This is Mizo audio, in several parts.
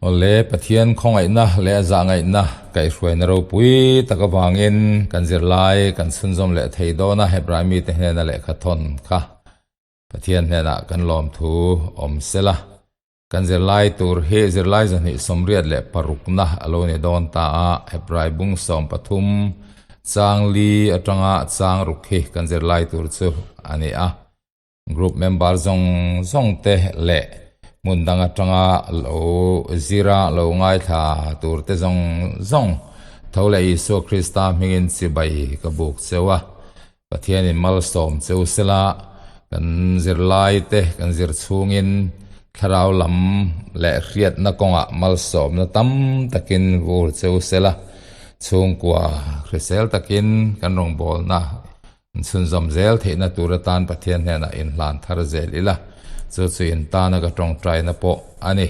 Awle, Pathian khawngaihna leh a zahngaihna kaihhruaina ropui tak avangin kan zirlai kan chhunzawm leh thei dawn a, Hebrai mite hnena lehkha thawn kha Pathian hnenah kan lawmthu awm sela. Kan zirlai tur hi zirlai 286na a lo ni dawn ta a, Hebrai bung 13 chang li atanga chang ruk hi kan zirlai tur chu a ni a. Group member zawng zawng te leh hmun dang atanga lo zira lo ngaithla tur te zawng zawng tho leh Isua Krista hmingin chibai ka buk cheu a. Pathianin malsawm cheu sela kan zirlai te kan zir chhungin thlarau lam leh hriatna kawngah malsawmna tam takin vur cheu sela chhungkua hrisel takin kan rawngbawlna Chhunzawm zel theihna tur atan Pathian hnenah inhlan thar zel ila, chu chu intana ka tawngtaina pawh a ni.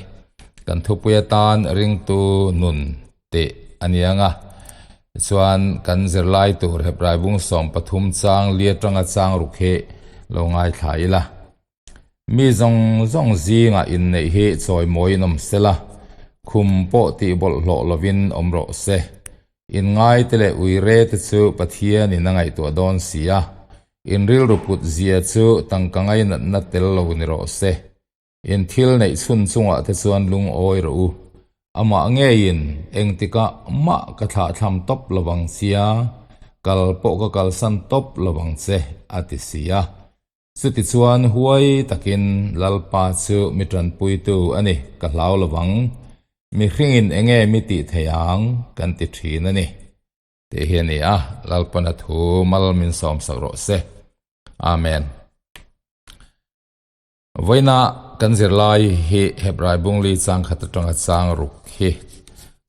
Kan thupui atan ringtu nun tih a ni ang a, tichuan kan zirlai tur Hebrai bung 13 chang li atanga chang ruk hi lo ngaithla ila. Mi zawng zawng zingah inneih hi chawimawiin awm sela, khum pawh tih bawlhhlawh lovin awm rawh se. Inngaite leh uire te chu Pathianin a ngaihtuah dawn si a, in rilru put zia chu tangka ngainatna tel lo ni rawh se. In thil neih chhun chungah te chuan lungawi rawh u. Amah ngeiin engtikah mah ka thlahthlam tawp lovang sia, kal pawh ka kalsan tawp lovang che, a ti si a. Chutichuan huai takin Lalpa chu mi tanpuitu a ni, ka hlau lovang. Mihringin enge mi tih thei ang kan ti thin a ni. Tih hi a ni a, Lalpana thu mal min sawmsak rawh se. Amen. Vawiina kan zirlai hi Hebrai bungli chang khat atanga chang ruk hi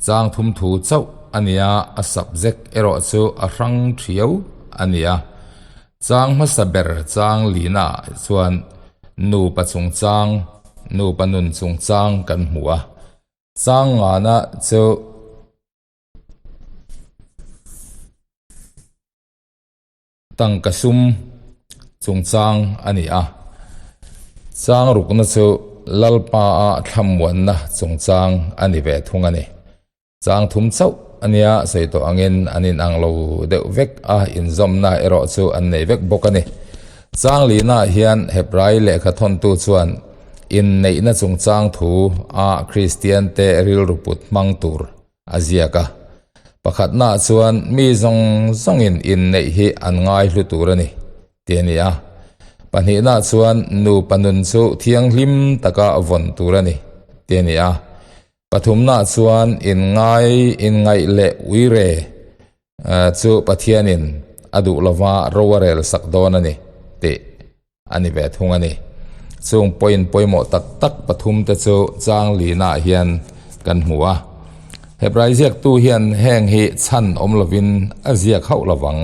chang thum thu chauh a ni a, a subject erawh chu a hrang thiau a ni a. Chang hmasa ber chang lina chuan nupa chungchang, nupa nun chungchang kan hmu a. Chang ngana chu Tangka sum chungchang a ni a, chang rukna chu Lalpa a thlamuanna chungchang a ni ve thung a ni. Chang thum chauh a nia sawi tawh angin an inang lo deuh vek a, inzawmna erawh chu an nei vek bawk a ni. Chang lina hian Hebrai lehkha thawntu chuan inneihna chungchang thu a Kristian te rilru put hmang tur a ziak a. Pakhatnaah chuan mi zawng zawngin inneih hi an ngai hlu tur a ni, tih a ni a. Pahnihnaah chuan nupa nun chu thianghlim taka vawn tur a ni, tih a ni a. Pathumnaah chuan inngai, inngaih leh uire chu Pathianin a duh lova ro a rel sak dawn a ni, tih a ni ve thung a ni. Chung point pawimawh tak tak pathum te chu chang lina ah hian kan hmu a. Hebrai ziaktu hian heng hi chhan awm lovin a ziak hauh lovang.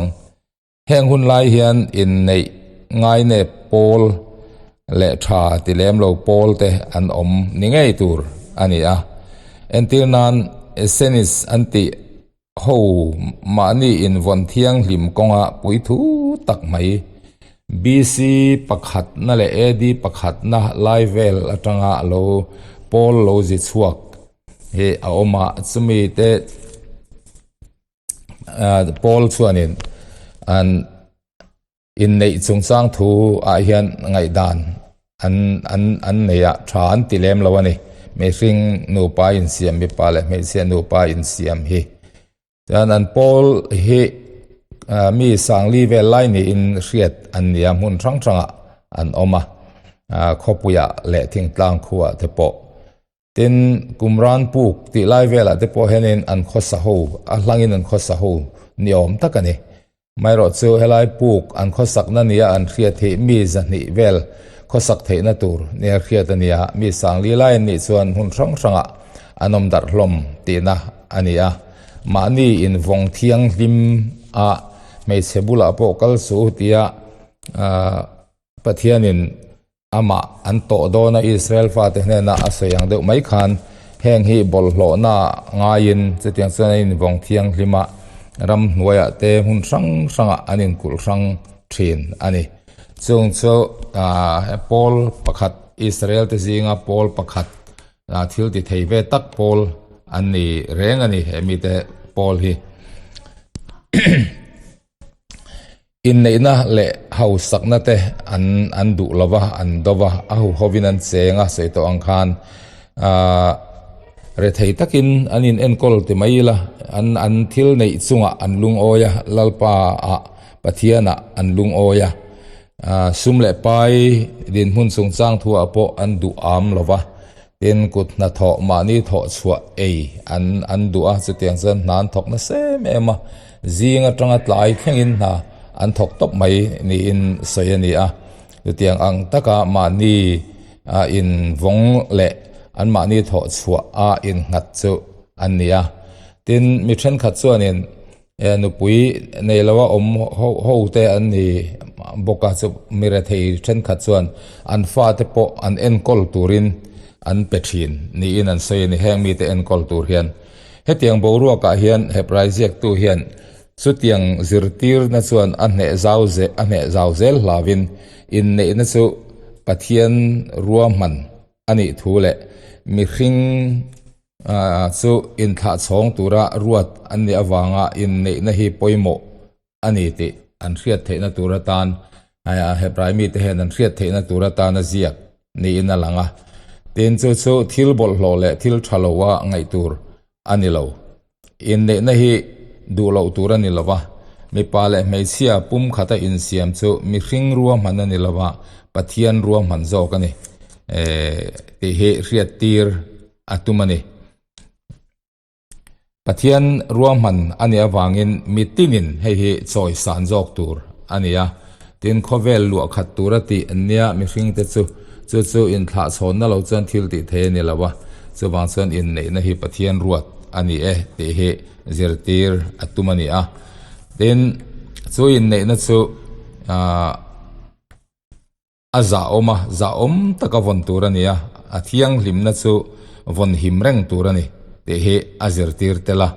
Heng hun lai hian inneih ngainep pawl leh tha ti lem lo pawl te an awm ni ngei tur a ni a. Entir nan Essenes an tih Ho, mahni invawn thianghlim kawnga puithu tak mai. BC pakhatna leh AD pakhatna lai vel atanga lo pawl lo zi chhuak hi a awm a, chumi te pawl chuanin an Inneih chungchang thu ah hian ngaihdan an an an nei a, tha an ti lem lo a ni. Mihring nupa insiam, mipa leh hmeichhia nupa insiam hi. Chuan an pawl hi mi sangli vel lai niin hriat an ni a, hmun hrang hrangah an awm a, khawpuiah leh thingtlang khuah te pawh. Tin, Qumran puk tih lai velah te pawh hianin an khawsa ho, a hlangin an khawsa ho ni awm tak a ni. Amaherawh chu helai puk an khawsakna nia an hriat hi mi zahnih vel khawsak theihna tur nia hriat a nia, mi sangli lai an nih chuan hmun hrang hrangah an awm darh hlawm tihna a ni a. Mahni invawng thianghlim a hmeichhe bulah pawh kal suh tia Pathianin Amah an tawh dawn a, Israel fate hnena a sawi ang deuh mai khan heng hi bawlhhlawhna ngaiin chutiang chuan an invawng thianghlim a, ramhnuaiah te hmun hrang hrangah an inkulh hrang thin a ni. Chung chu pawl pakhat, Israel te zinga pawl pakhat. Thil ti thei ve tak pawl an ni reng a ni he mite pawl hi. Inneihna leh hausakna te an an duh lo va, an do va, a huhovin an cheng a sawi tawh ang khan ahh rethei takin an in enkawl ti mai ila an an thil neih chungah an lungawi a, Lalpa ah Pathianah an lungawi a. Sum leh pai dinhmun chungchang thuah pawh an duh am lo va, tin kut hnathawh mahni thawh chhuah ei an an duh a, chutiang chuan hna an thawk nasa em em a, zing atanga tlai thlengin hna an thawk tawp mai niin sawi a ni a, chutiang ang taka mahni invawng leh an mahni thawh chhuah a innghat chu an ni a, tin mi thenkhat chuanin E nupui nei lo a awm ho ho te an ni bawk a chu mi rethei thenkhat chuan an fate pawh an enkawl turin an pe thin niin an sawi a ni heng mite enkawl tur hian hetiang boruakah hian Hebrai ziaktu hian chutiang zirtirna chuan a hneh zau zel a hneh zau zel hlauhin inneihna chu Pathian ruahman a nih thu leh mihring Chu inthlahchhawng tura ruat an nih avanga inneihna hi pawimawh a ni tih an hriat theihna tur atan Hebrai mite hian an hriat theihna tur atana ziak niin a lang a. Tin, chu chu thil bawlhhlawh leh thil tha loa ngaih tur a ni lo. Inneihna hi duh loh tur a ni lo va, mipa leh hmeichhia pumkhata insiam chu mihring ruahman a ni lo va, Pathian ruahman zawk a ni tih hi hriattir a tum a ni. Pathian ruahman a nih avangin mitinin hei hi chawi san zawk tur a ni a, tin khawvel luah khat tura tih an nia mihringte chu chu chu inthlahchhawnna lo chuan thil tih thei a ni lo a, chuvang chuan inneihna hi Pathian ruat a ni e tih hi zirtir a tum a ni a. Tin, chu inneihna chu aah. A zahawm a, zahawm taka vawn tur a ni a, a thianghlimna chu vawn him reng tur a ni tih hi a zirtir tel a.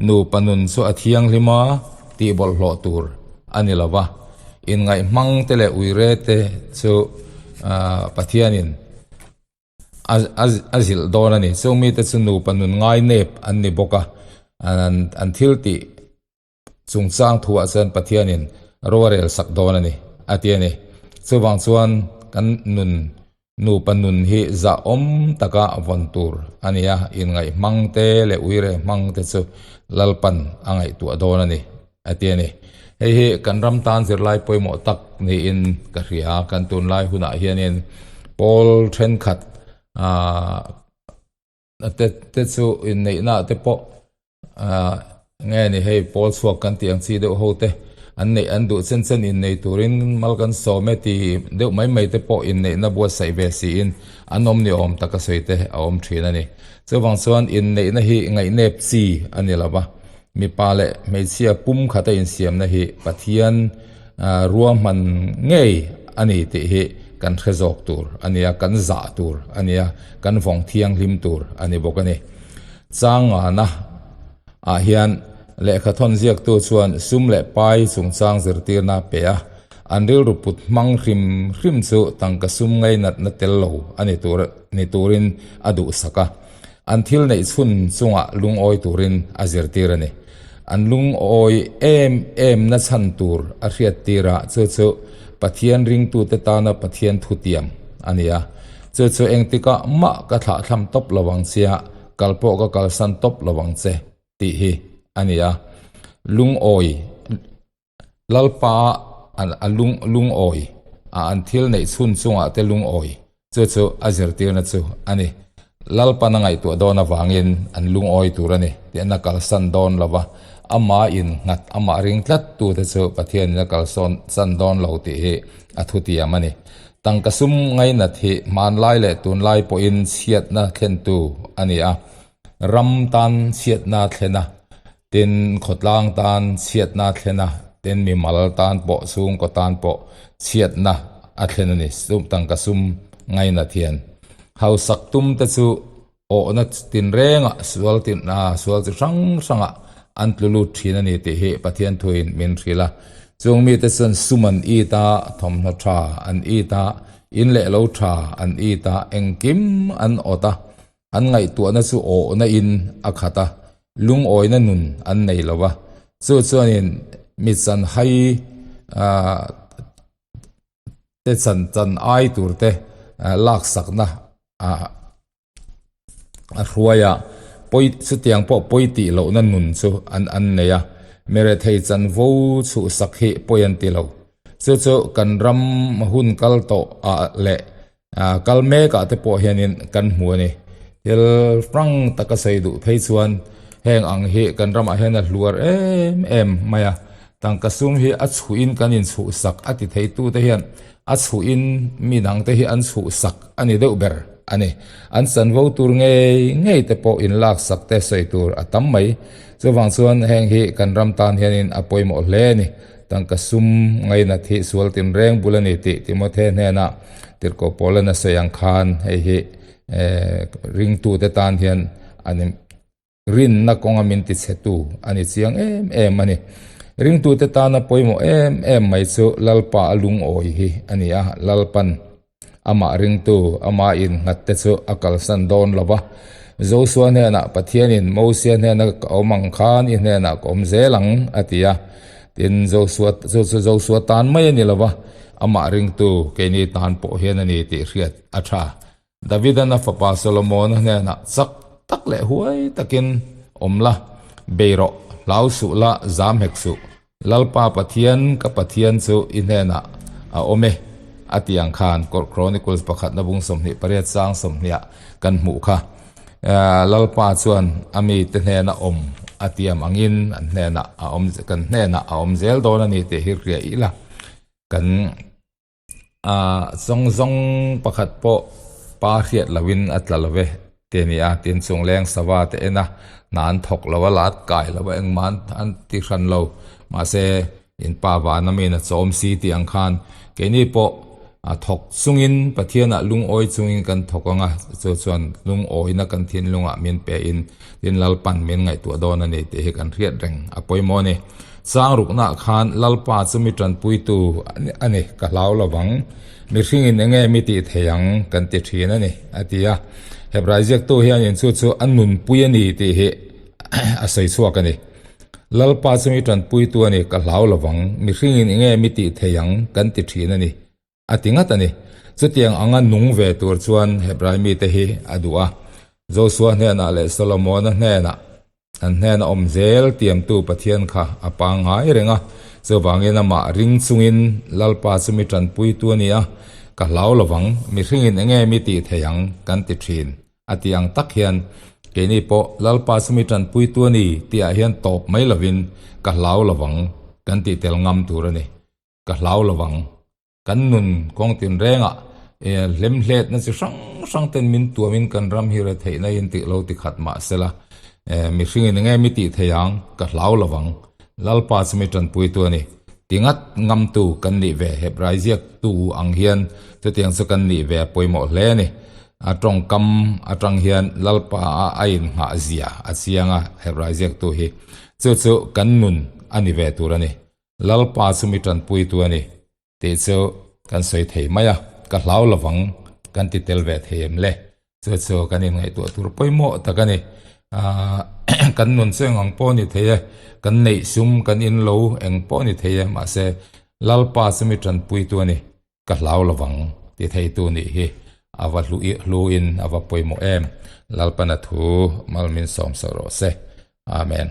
Nupa nun chu a thianghlim a, tih bawlhhlawh tur a ni lo va, inngaihhmang te leh uire te chu Pathianin a zilh dawn a ni. Chung mite chu nupa nun ngainep an ni bawk a, an thil tih Chungchang thuah chuan Pathianin ro a rel sak dawn a ni, a ti a ni. Chuvang chuan kan nun, nupa nun hi zahawm taka vawn tur a ni a, inngaih hmang te leh uire hmang te chu Lalpan a ngaihtuah dawn a ni, a ti a ni. Hei hi kan ram tan zirlai pawimawh tak niin ka hria. Kan tunlai hunah hianin pawl thenkhat aah te te chu inneihna te pawh ah nge ni hei pawl chhuak kan tih ang chi deuh ho te an neih an duh chen chen innei turin mal kan sawm e tih deuh mai mai te pawh inneihna buatsaih ve siin an awm ni awm taka sawi te a awm thin a ni. Chuvang chuan inneihna hi ngaihnep chi a ni lo va, mipa leh hmeichhia pum khata insiamna hi Pathian ruahman ngei a ni tih hi kan hre zawk tur a nia, kan zah tur a nia, kan vawng thianghlim tur a ni bawk a ni. Changana ah hian lehkha thawn ziaktu chuan sum leh pai chungchang zirtirna a pe a, an rilru put hmang hrim hrim chu tangka sum ngainatna tel lo a ni tur ni turin a duhsak a, an thil neih chhun chungah lungawi turin a zirtir a ni. An lungawi em em na chhan tur a hriattir a, chu chu Pathian ringtute tana Pathian thutiam a ni a. Chu chu engtikah mah ka thlahthlam tawp lo ang chia, kal pawh ka kalsan tawp lo ang che tih hi a ni a. Lungawi Lalpa a lung lungawi a an thil neih chhun chungah te lungawi chu chu a zirtirna chu a ni. Lalpan a ngaihtuah dawn avangin an lungawi tur a ni tih an a kalsan dawn lo va, amah innghat, amah ring tlat tute chu Pathianin a kalsawn chan dawn lo tih hi a thutiam a ni. Tangka sum ngainat hi hmanlai leh tunlai pawhin chhiatna thlentu a ni a, ram tan chhiatna thlen a, tin khawtlang tan chhiatna a thlen a, tin mimal tan pawh chhungkaw tan pawh chhiatna a thlen a ni. Sum tangka sum ngainat hian hausak tum te chu Awhna tinrengah sual tin sual chi hrang hrangah an tlu lut thin a ni tih hi Pathian thuin min hrilh a. Chung mite chuan sum an it a, thawmhnaw tha an it a, in leh lo tha an it a, engkim an awt a. An ngaihtuahna chu awhna in a khat a, lungawina nun an nei lo a. Chu chuanin mi chan hai te chan chan ai tur te laksakna a hruai a, pawi chutiang pawh pawi tih lohna nun chu an an nei a. Mirethei chanvo chhuhsak hi pawi an ti lo. Chu chu kan ram hun kal tawh ah leh Kal mekah te pawh hianin kan hmu a ni. Thil hrang taka sawi duh phei chuan heng ang hi kan ramah hian a hluar em em mai a. Tangka sum hi a chhuhin kan inchhuhsak a ti theitute hian a chhuhin mi dangte hi an chhuhsak a ni deuh ber a ni. An chanvo tur ngei ngei te pawh inlaksak te sawi tur a tam mai. Chuvang chuan heng hi kan ram tan hianin a pawimawh hle a ni. Tangka sum ngainat hi sual tinreng bul a ni tih Timothe hnenah Tirhkoh Paulan a sawi ang khan hei hi ringtute tan hian an rinna kawnga min tichhetu a ni chiang em em a ni. Ringtute tana pawimawh em em mai chu Lalpa a lungawi hi a ni a, Lalpan Amah ringtu, amah innghat te chu a kalsan dawn lo va. Josua hnenah Pathianin Mosia hnena ka awm ang khan i hnenah ka awm zel ang, a ti a. Tin, Josua chu chu Josua tan mai a ni lo va, amah ringtu keini tan pawh hian a ni tih hriat a tha. Davidan a fapa Solomona hnenah chak tak leh huai takin awm la, bei rawh, hlau suh la, zam hek suh. Lalpa Pathian, ka Pathian chu i hnenah a awm e, a ti ang khan Chronicles pakhatna bung 28 chang sawmhniah kan hmuh kha. Lalpa chuan a mite hnena awm a tiam angin an hnenah a awm, kan hnenah a awm zel dawn a ni tih hi hria ila kan Ahh zawng zawng pakhat pawh pa hriat loin a tla lo ve ti a ni a, tin chung leng sava te en a, hna an thawk lo a, lat kai lo a, engmah an an ti hran lo, mahse in pa van ami in a chawm si tih ang khan keini pawh a thawk chungin Pathianah lungawi chungin kan thawk ang a, chu chuan lungawina kan thinlungah min pe in tin Lalpan min ngaihtuah dawn a ni tih hi kan hriat reng a pawimawh a ni. Chang ruknaah khan Lalpa chu mi tanpuitu a ni, ka hlau lo vang. Mihringin enge mi tih thei ang kan ti thin a ni, a ti a. Hebrai ziaktu hianin chu chu a nunpui a ni tih hi a sawi chhuak a ni. Lalpa chu mi tanpuitu a ni, ka hlau lo vang. Mihringin enge mi tih thei ang kan ti thin a ni, A ti ngat a ni. Chutiang anga nung ve tur chuan Hebrai mite hi a duh a. Josua hnenah leh Solomona hnenah an hnena awm zel tiamtu Pathian kha a pangngai reng a. Chuvangin amah ring chungin Lalpa chu mi tanpuitu a ni a, ka hlau lovang, mihringin enge mi tih thei ang kan ti thin. A ti ang tak hian keini pawh Lalpa chu mi tanpuitu a ni tihah hian tawp mai lovin ka hlau lovang kan tih tel ngam tur a ni. Ka hlau lo vang. Kan nun kawng tinrengah hlemhletna chi hrang hrang ten min tuamin kan ram hi retheihna in tih lo ti khat mah sela, mihringin enge mi tih thei ang, ka hlau lo vang. Lalpa chu mi tanpuitu a ni. Ti ngat ngamtu kan nih ve Hebrai ziaktu ang hian chutiang chu kan nih ve a pawimawh hle a ni. A tawngkam atang hian Lalpa a a inngah zia a chiang a Hebrai ziaktu hi. Chu chu kan nun a ni ve tur a ni. Lalpa chu mi tanpuitu a ni tih chu kan sawi thei mai a, ka hlau lovang kan ti tel ve thei em le? Chu chu kan inngaihtuah tur pawimawh tak a ni. Aaa kan nun chu eng ang pawh a ni thei e, kan neih sum kan in lo eng pawh a ni thei e, mahse Lalpa chu mi tanpuitu a ni, ka hlau lovang ti theitu nih hi a va hluin a va pawimawh em. Lalpana thu mal min sawm sawh rawh se. Amen.